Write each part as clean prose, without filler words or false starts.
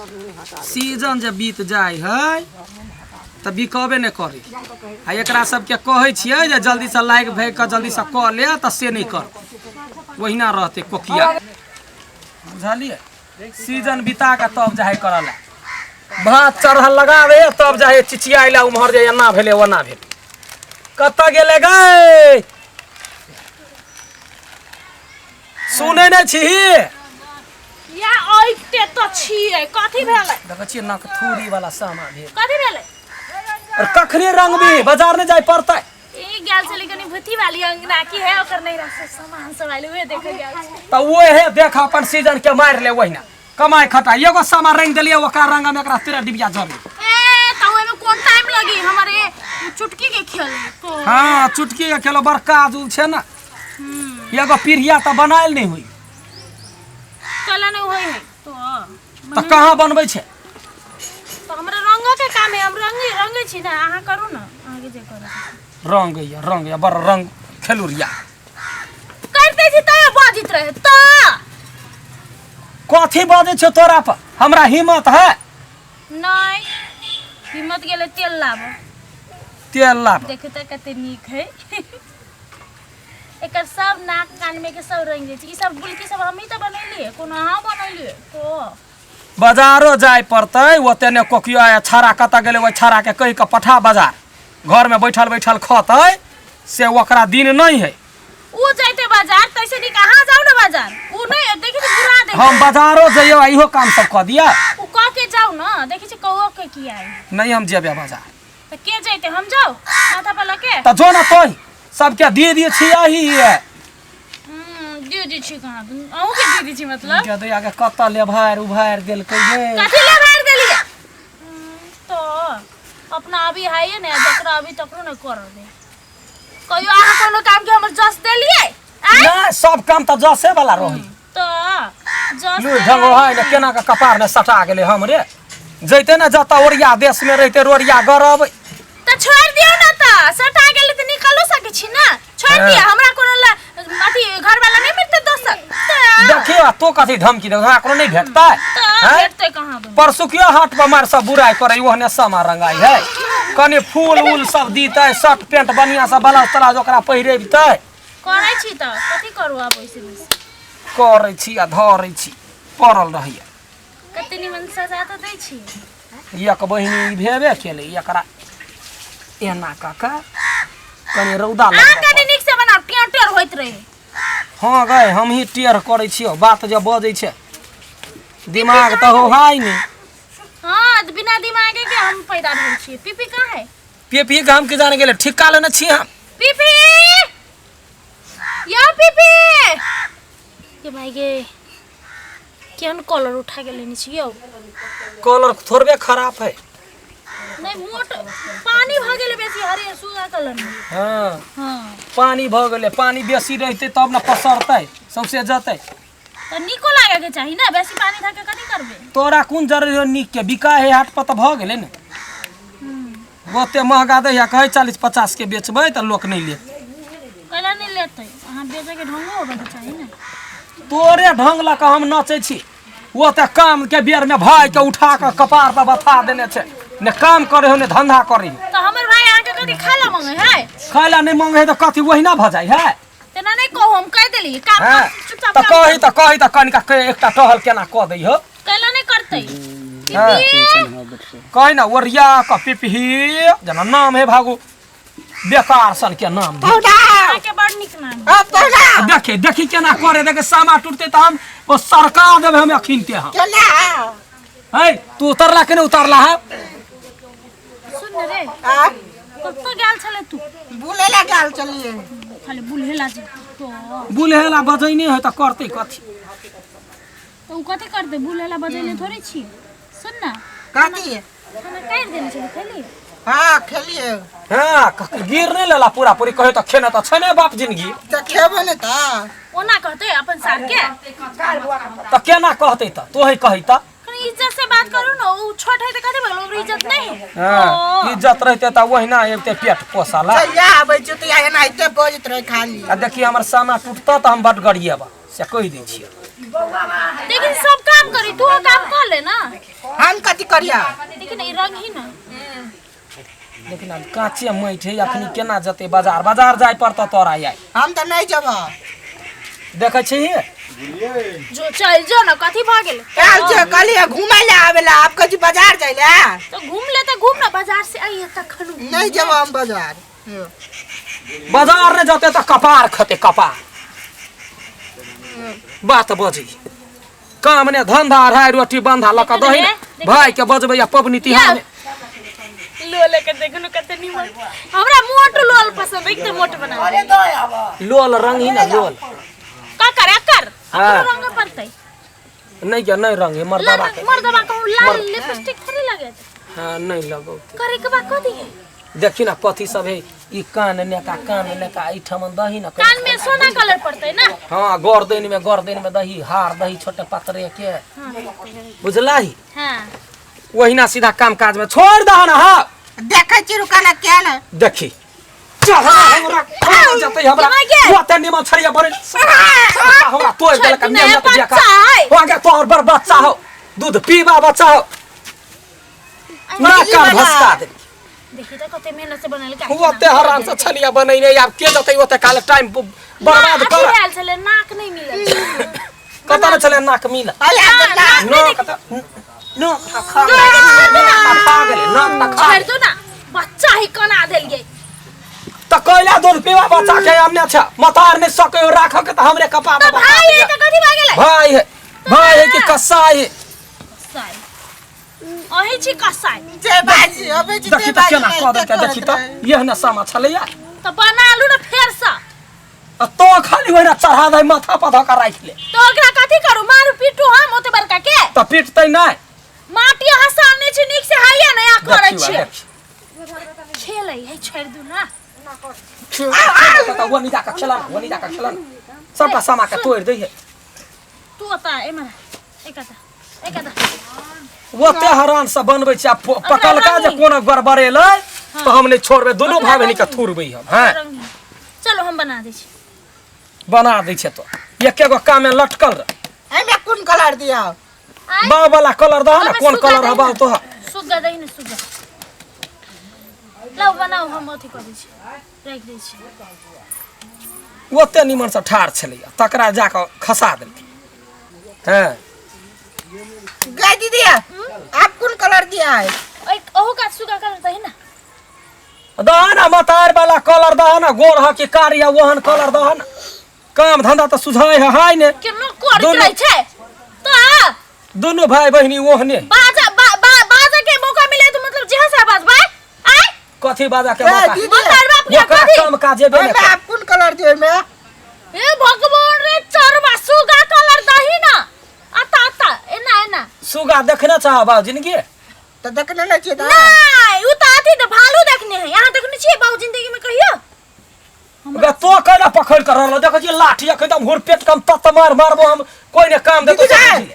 Season जे बीत जाइ है तऽ बिकबे नहि करै। आ एकरा सबके कहै छियै जे जल्दीसँ लागि भागि कऽ जल्दीसँ कऽ ले, तऽ से नहि कर, ओहिना रहतै कोकिया। बुझलियै? सीजन बिता कऽ तब जाइ करऽ लए। भात चढ़ल लगाबे तब जाइ चिचियाइ लए उम्हर जे एना भेलै ओना भेलै। कतऽ गेलै गै? सुनै नहि छिही? या ऐते तऽ छियै। कथी भेलै? देखै छियै नकथूरी वाला सामा भेल। कथी भेलै? अरे कखने रंगबी? बाजार नहि जाय पड़तै? ई गेल छलै कनी भूथी वाली अंगना की है, ओकर नैहरा से सामान सब आयल, उहे देखे गेल छै। तऽ ओहे देख, अपन सीजन के मारि ले। ओहिना कमाइ खटा एगो सामा रंग देलियै, ओकरा रंग में एकरा तेरह डिबिया जरलै। ए तऽ ओहिमे कोन टाइम लगी? हमर ए चुटकी के खेल तो। हाँ, चुटकी के खेलो बड़ काज उल छै ने। एगो पीढ़िया तऽ बनायल नहि होई। कला नहीं होई है तो। तऽ कहाँ बनबै छै? तऽ हमरा रंग के काम है, हम रंगे रंगे छी ने। अहाँ करू ने, अहाँके जे करू। रंग या रंग या बड़ रंग खेलुरिया करते छी तैयो बजैत रहे तऽ। कथी बजै छौ तोरा पर? हमरा हिम्मत है? नहीं, हिम्मत गेलै तेल लाबऽ। तेल लाब। देखू तऽ कते नीक है। एकर सब नाक कान में के सब रंग छै। ई सब बुलकी सब हमही तऽ बनेलियै, कोनो अहाँ बनेलियै तो? बाजारो जाय पड़तै। ओते ने कोकियो आ छाड़ा कतऽ गेलै? ओहि छाड़ाके कहि कऽ पठा बाजार। घरमे बैठल बैठल खतै से ओकरा दिन नहि है। उ जैते बाजार, तैसे नीक अहाँ जाउ ने बाजार। उ नहीं देखै छी, बुरा देखै। हम बाजारो जइयो आ इहो काम सब कऽ दिअ। उ कह के जाउ ने, देखै छी कौओ के की आई। नहि हम जेबै बाजार। तऽ के जैते? हम जाउ माथा पर लके? तऽ जो ने तोही, सबके दिए दिए छियाही ये। दीदी छी कहाँ? अहूँ के दीदी छी मतलब? गदैया के कतऽ लेभारि उभारि देलकै ये। कथी लेभारि देलियै? तो अपना अभी है ने, जकरा अभी तकरो ने कर दे। कहियो अहाँ कोनो काम के हमर जस देलियै? आँय? नहि, सब काम तऽ जसे वाला रहै। तऽ जस लू तऽ ढंग है ने, केना के कपार ने सटा गेलै हमरे। जैते ने जतऽ ओरिया देश में रहिते रोरिया गरब। तऽ छोड़ि दियौ ने। तऽ सटा गेलै तऽ निकलो सकै छी ने। छोड़ि दिअ, हमरा कोनो अथी घरवाला नहि मिलतै दोसर तऽ। देखियो, तू कथी धमकी दे? हमरा कोनो नहि भेटतै? तऽ आँय? भेटतै कहाँ दूँ? परसुकियो हाट पर मार सब बुराइ करे, ओहने समा रंगाइ है। कनि फूल उल सब दीतै, शर्ट पेंट बढ़िया से ब्लाउज तलाउज ओकरा पहिरेबितै। करै छी तऽ कथी करू आब ओइसे बेसी? करै छी आ धरै छी, पड़ल रहैया। कते निमन सजा तऽ दै छी। एक बहिनी ई भेबे केलै। एकरा एना कऽ कऽ कनि रौदा अहाँ लगबऽ। कनि नीक से बनाउ, टेढ़ टेढ़ होइत रहे। हँ गै, हमही टेढ़ करै छियौ। बात जे बजै छै, दिमाग तऽ हो है नहि। हाँ, तऽ बिना दिमागे के हम पैदा भेल छियै। पीपी कहाँ है? पीपी के हम की जाने गेलै, ठिक्का लेने छी हम। पीपी या पीपी के भाई गे, केहन कलर उठा के लेने छी यौ? कलर थोड़बे खराब है। नहीं, मोट पानी भऽ गेलै बेसी, हरे सुगा कलर में। हाँ। पानी भऽ गेलै। पानी बेसी रहितै तब ने पसरतै, सौंसे जतै। तऽ नीको लागे के चाही ने। बेसी पानी धऽ के कथी करबै? तोरा कोन जरूरी हो नीक के? बिका है हाट पर तऽ भऽ गेलै ने। ओते महगा दै है, कहै 40-50 के बेचबै तऽ लोक नहि लेत। कैला नहि लेतै? अहाँ बेचै के ढंगो होबे के चाही ने। तोरे ढंग लऽ कऽ हम नचै छी। ओते काम के बेर में भाई के उठा कऽ कपार पर बथा देने छै। ने काम करे हो, ने धंधा करे हो। तऽ हमर भाई अहाँके कथी खाय ला मंगे है? खाय ला नहि मंगे है तऽ कथी ओहिना भऽ जाइ है? तेना नहि कहू, हम कहि देली काम कर, चुपचाप तऽ काम कही करू। तऽ कही तऽ कनिका के एकटा टहल केना कऽ दै हो। कैला नहि करतै? कही ने ओरिया कऽ पिपही जेना नाम है। भागू, बेकार सन के नाम भेल। अहाँके बड़ नीक नाम है। देखे देखी केना करे। देखे, सामा टूटते तऽ हम ओ सरका देबै हम अखिनते हम। है, तू उतरला कि नहि उतरला है? सुन ने रे, कतऽ गेल छलै तू? बुले ला गेल चलिए। खाली बुलहेला जे तो। बुलहेला बजैने है तऽ करतै कथी? तऽ उ कथी करतै? बुलहेला बजैने थोड़े छी। सुन ने। कथी? खाना काटि देने छलै, खेली? हाँ, खेलिए। हाँ, गिर नहि लेला पूरा पूरी। कहे तऽ खेने तऽ छै ने बाप जिंदगी। तऽ खेबो ने तऽ। ओना कहतै अपन सार के? तऽ केना कहतै? तऽ तोहे कही तऽ। कनी इज्जत से बात करू ने। उ छोट है तऽ कथी भगलो? ओकर इज्जत नहीं है? हाँ, इज्जत रहते तऽ ओहिना अबिते पेट पोसला। जहिया आबै छियै तहिया एनाहिते बजैत रहै खाली। आ देखी, हमर सामा टूटतऽ तऽ हम बड गरिएबा, से कहि दै छियै। लेकिन सब काम करी, तू काम कर ले ना। करिया। देखी ने, ई रंग ही ना। लेकिन आब काचे माटि है, अखनी केना जेतै बाजार? बाजार जाय पड़तौ तोरा आइ। हम तऽ नहि जेबऽ। देखै छी। जो चल जो ना, कथी भऽ गेल? काल जो कहलियै घुमै लए आबै लए, आब कहै छी बाजार जाइ लए। तो घूम ले तऽ घूम ना, बाजार से आइए तखन घूम। नहि जेबऽ हम बाजार। बाजार नहि जेतै तऽ कपार खतै कपार। बात बजै काम ने धंधा अढ़ाई रोटी बंधा लऽ कऽ दही ने भाई के बजबै आ पबनी तिहार में। लो लेके देखू न कते नीमन। हमरा मोट लोल पसंद है, एकदम मोट बना। लोल रंग ही ना लोल। का करे कर? हाँ। अपनो रंग पड़तै। नहीं क्या नहीं रंग है मर्दबा के। मर्दबा कहूँ लाल लिपस्टिक थोड़ी लगे। हाँ नहीं लगो। करे के बाद कथी है? देखी ना कथी सब है ई कान नेका कान नेका ई ठमन दही ना। कान में सोना कलर पड़तै ना। हाँ गर्दन में दही हार दही छोटे पतरे के। हाँ बुझलही? हाँ। वही ना सीधा काम काज में छोड़ दह ना। हाँ देखै छी रुका ना क्या ना। देखी चल हमरा खा जतै हमरा ओते निमन छड़िया बने हमरा तोड़ देलक मेहनत बिया का हो गया तोहर बड़ बच्चा हो दूध पीबा बच्चा हो ना कान भसका दे। देखी त कते मेहनत से बनल का। ओते हराम से छलिया बनैने आब के जतै ओते काल टाइम बर्बाद कर। आयल छले नाक नहीं मिलल। कत न छले नाक मिल। नाक नाक खा खा गेलै नाक त खा। छोड़ दो ना बच्चा ही कना देल गे। त कैला दूध पीवा बच्चा के आमने छ मतार नहीं सकै राख के त हमरे कपार त भाई है त कथि भ गेलै? भाई है भाई है कि कसाई है? कसाई अही छी कसाई। जे बाजी अबे छी देखी त केना क देलकै। देखी त यह न सामा छलैया त बना लू न फेर स। आ तो खाली ओहिना चढ़ा दे माथा पर धऽ के राखि ले। तो ओकरा कथि करू मारू पीटू हम ओते बड़का के? त पीटतै नै। माटी अहाँ सामने छी नीक से हाइया नै आ करै देखी छी। खेलै है छोड़ दू ना। त ओनी जाके खेलन ओनी जाके खेलन सबटा सामा के तोड़ि दै है। तू ओता एमर एकटा एकटा ओते हरान से बनबै छी आ पकलका जे कोनो गड़बड़ेलै तऽ हम नहि छोड़बै दुनू भाई बहिन के थुरबै हम। हां चलो हम बना दै छी। बना दै छै तो एके गो काम में लटकल रह। एमे कोन कलर दिया? बाव वाला कलर दह ना। कोन कलर हबा तो? सुग्गा दही ने सुग्गा। लाओ बनाओ हम अथी कर दै छी राखि दै छी। ओते निमन से ठाढ़ छलैया तकरा जाके खसा देलकै। हां गाय दीदी आप कौन कलर दिया है? एक ओहो का सुग्गा कलर दही ना। दह ना मतार वाला कलर दह ना गोर ह कि कारी है ओहन कलर दह ना। काम धंधा तऽ सुझाय है हाय ने। केना करैत रहै छै त दुनू भाई बहिनी ओहने। बाजा बा, बा, बाजा के मौका मिले तो मतलब जेहा से बाजबै आय कथी बाजा के मौका? मतार बाप के ओकरा कथी? काम काज जेबे ने। आप कौन कलर दियो में? हे भगवान रे चरवा सुगा कलर दही ना। आता आता एना एना सुगा देखने चाह बाबू जिंदगी? त देखने नै छियै त। नै उ त अथी त भालू देखने है। यहाँ देखने छियै बाबू जिंदगी में कहियो? गे तो कैला पकड़ कर रहलो देखै छियै लाठी एकदम हुरपेट कम तत मार मारबो हम कोई ने काम देतो। कथी?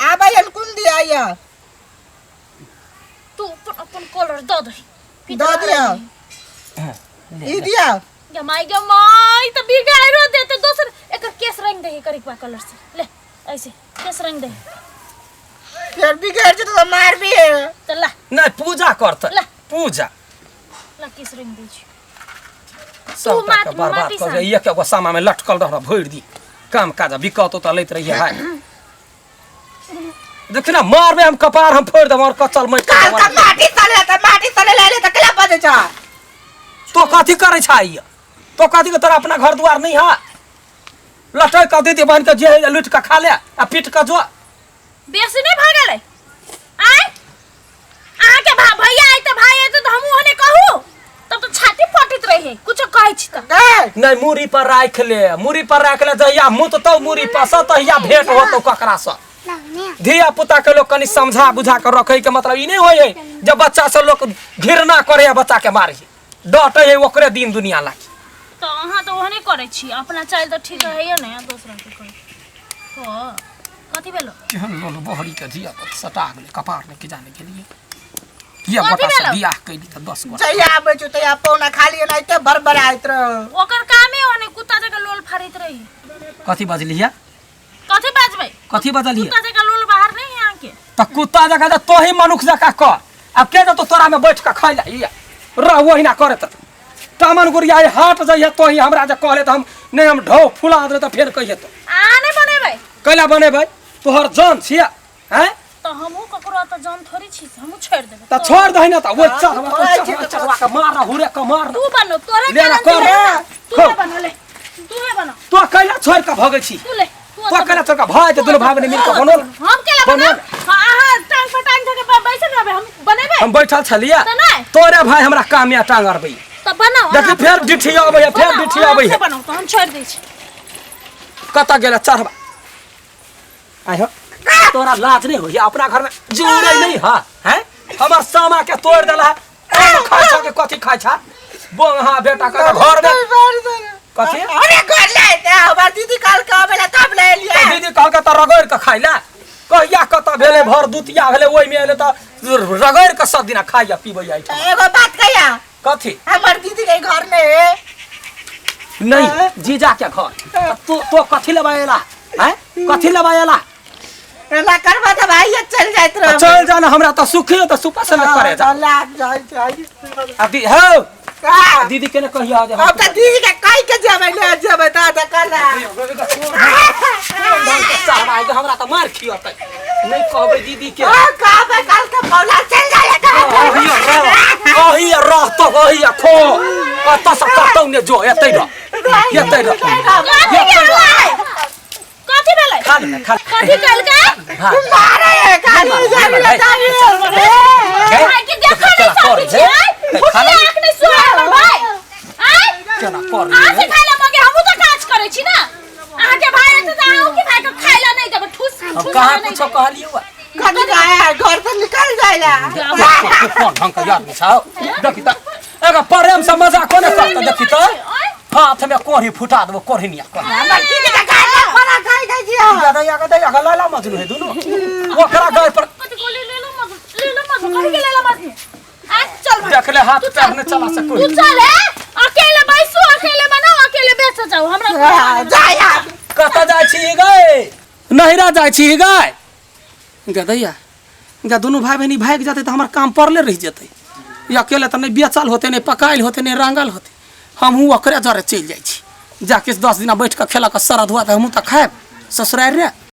आबै हन कोन दिया या? तू अपन अपन कलर द दही। द दिया। ई दिया। गे माय गे माय त बिगाड़ो देते दोसर। एकर केस रंग दही करिकवा कलर से ले ऐसे केस रंग दही। फिर बिगड़ जेतै त मारबी। त ला नै पूजा करतै ला। पूजा ला केस रंग दै छी। सबटा के बर्बाद कर दे। एक एगो सामा में लटकल रह भरि दी काम काज बिकतो त लैत रहिए हाय। देखी ना मारबे हम कपार हम फोड़ देब और कचल माटि काल त माटी तले त माटी तले ले त केला बजै छ? तो कथी करै छ ई? तो कथी के तोरा अपना घर दुआर नहीं है? लटक के दीदी बहन के जे है लूट के खा ले आ पीट के जो। बेसी नहीं भऽ गेलै आय? अहाँ के भैया आइ त भाई आइ त हमहूँ ओहने कहू तब तो छाती फटैत रहे कुछो कहै छी त। नहीं मूड़ी पर राख ले मूड़ी पर राख ले जहिया मुततौ मूड़ी पर से तहिया भेंट होतौ ककरा से। धिया पुता के लोग कनी समझा बुझा के रखे के मतलब ई नहीं होय है जब बच्चा से लोग घृणा करे बच्चा के मारे डटे है ओकरे दिन दुनिया लागी। तो अहाँ तो ओहने करै छी अपना चाइल त ठीक रहैया ने दोसरा के कहै हो कथी भेलो? केहन लोल बहरी के धिया पुता सटा गेलै कपार ने के जाने के लिए। ये गोटा से बियाह कैली त 10 गोटा। जहिया आबै छौ तहिया पौना खाली एनाहिते बड़बड़ाइत रह। ओकर कामे ओने कुत्ता जकाँ लोल फाड़ैत रही। कथी बजलियै? कथी बजबै? कथी बजलियै? कुत्ता जकाँ लोल बाहर नहीं है अहाँके। तऽ कुत्ता जकाँ जे तोही मनुख जकाँ कर आब के जेतौ तोरा में बैठ कऽ खाइ लए ई रह ओहिना करे तऽ टामन गुड़िया हाट जइहे तोही हमरा जे कहले तऽ हम नहि हम ढो फुला देबै तऽ फेर कहिए तो अहाँ नहि बनेबै कैला बनेबै तोहर जान छियै हैं तऽ हमहूँ ककरो एतऽ जान थोड़ी छी हमहूँ छोड़ि देबै तऽ छोड़ दही ने तऽ ओहि चढ़वा चढ़वा के मार हुरे के मार तू बनो तोरे ले ना, कारण कर। से ना, तू खो। ले बनो ले तू ले बनो तो कैला छोड़ के भगै छी तू ले तू तो एतऽ कैला छोड़ के भय दुनू भाई बहिन मिल के बनल हम केला बनल। बनाब हाँ अहाँ टांग पर टांग धके बैसल रहबै हम बनेबै हम बैठल छलियै तऽ नहि। तोरे भाई हमरा काम में टांग अरबै तऽ बनाउ देखी अहाँ फेर डिठी अबै है फेर बनाउ, डिठी अहाँ अबै अपने है बनाउ तऽ हम छोड़ि दै छी कतऽ गेल चढ़बा आइ हो तोरा लाज नहीं होइए अपना घर में जुड़े नहीं हा हैं हमर सामा के तोड़ देला है खाइ छा के कथी खाइ छा बोंग हा बेटा के घर में कथी अरे घर ले ते हमर दीदी काल के आवेला तब ले तऽ लिया दीदी कहलकै तऽ रगड़ि कऽ खाइ ला कहिया कतऽ भेलै भर दुतिया भेलै ओहिमे एलै तऽ रगड़ि कऽ सब दिना खाइया पीबैया एहिठाम एगो बात कहिया कथी हमर दीदी के घर में है नहीं जीजा के घर तऽ तू तो कथी लेबा एला हैं कथी लेबा एला एला करबा तऽ भाई चल जाइत रह चल जा ना हमरा तऽ सुखी तऽ सुपा से करे जा लाग जाय जाय आ दी हौ का दीदी के ने कहिया जे अब तऽ दीदी के कहि के जेबै ले जेबै तऽ तऽ कल हमरा तऽ मार खियतै नहि कहबै दीदी के आ कहबै कल के मौला चल जाय अही रह तो अही खो कतऽ से कतौ ने जो एतै रह एतै रह कथी भेलै कथी भेलै खा ले खा ले कथी कहलकै हाँ। मारे है गाली गाली गाली भाई के देखो नहीं सब छी आय फुटले आंख नहीं सुहा हमर भाई आय केना कर अहाँ से खाइ ला मांगे हमहूँ तऽ काज करै छी ना अहाँके भाई रहतै तऽ अहूँ के भाई के खाइ ला नहीं देबै ठूस हम ठूस कहाँ नहीं कुछो कहलियौ कथी का घर से निकल जाएला कोन ढंग के आदमी छौ देखी तऽ एगो प्रेम से मजाक कोने करतै देखी तऽ हाथ में कोढ़ी फुटा देबो कोढ़िनिया कोढ़ी हमर दीदी के गाय में फड़ा खाई खाई छी हम गदैया गदैया गला ला मजनू है दुनू ओकरा गाय पर कथी कहली ले लो मजनू ले लो मजनू कथी के ले लो मजनू आ चल भाई देखले हाथ पैर नहीं चला सको तू चल हे अकेले बैसू अकेले बनाओ अकेले बेच जाओ हमरा जाया कतऽ जाइ छी गए नहिरा जाइ छी गए गदैया गा दुनू भाई बहिनी भागि जेतै तऽ हमर काम पड़ले रहि जेतै ई अकेले तऽ नहि बेचल होतै नहि पकायल होतै नहि रंगल होतै हमहूँ ओकरे जरे चलि जाइ छी जाके 10 दिना बैठ कऽ खेलक सरद हुआ तऽ हमहूँ तऽ खायब ससुरारि रे।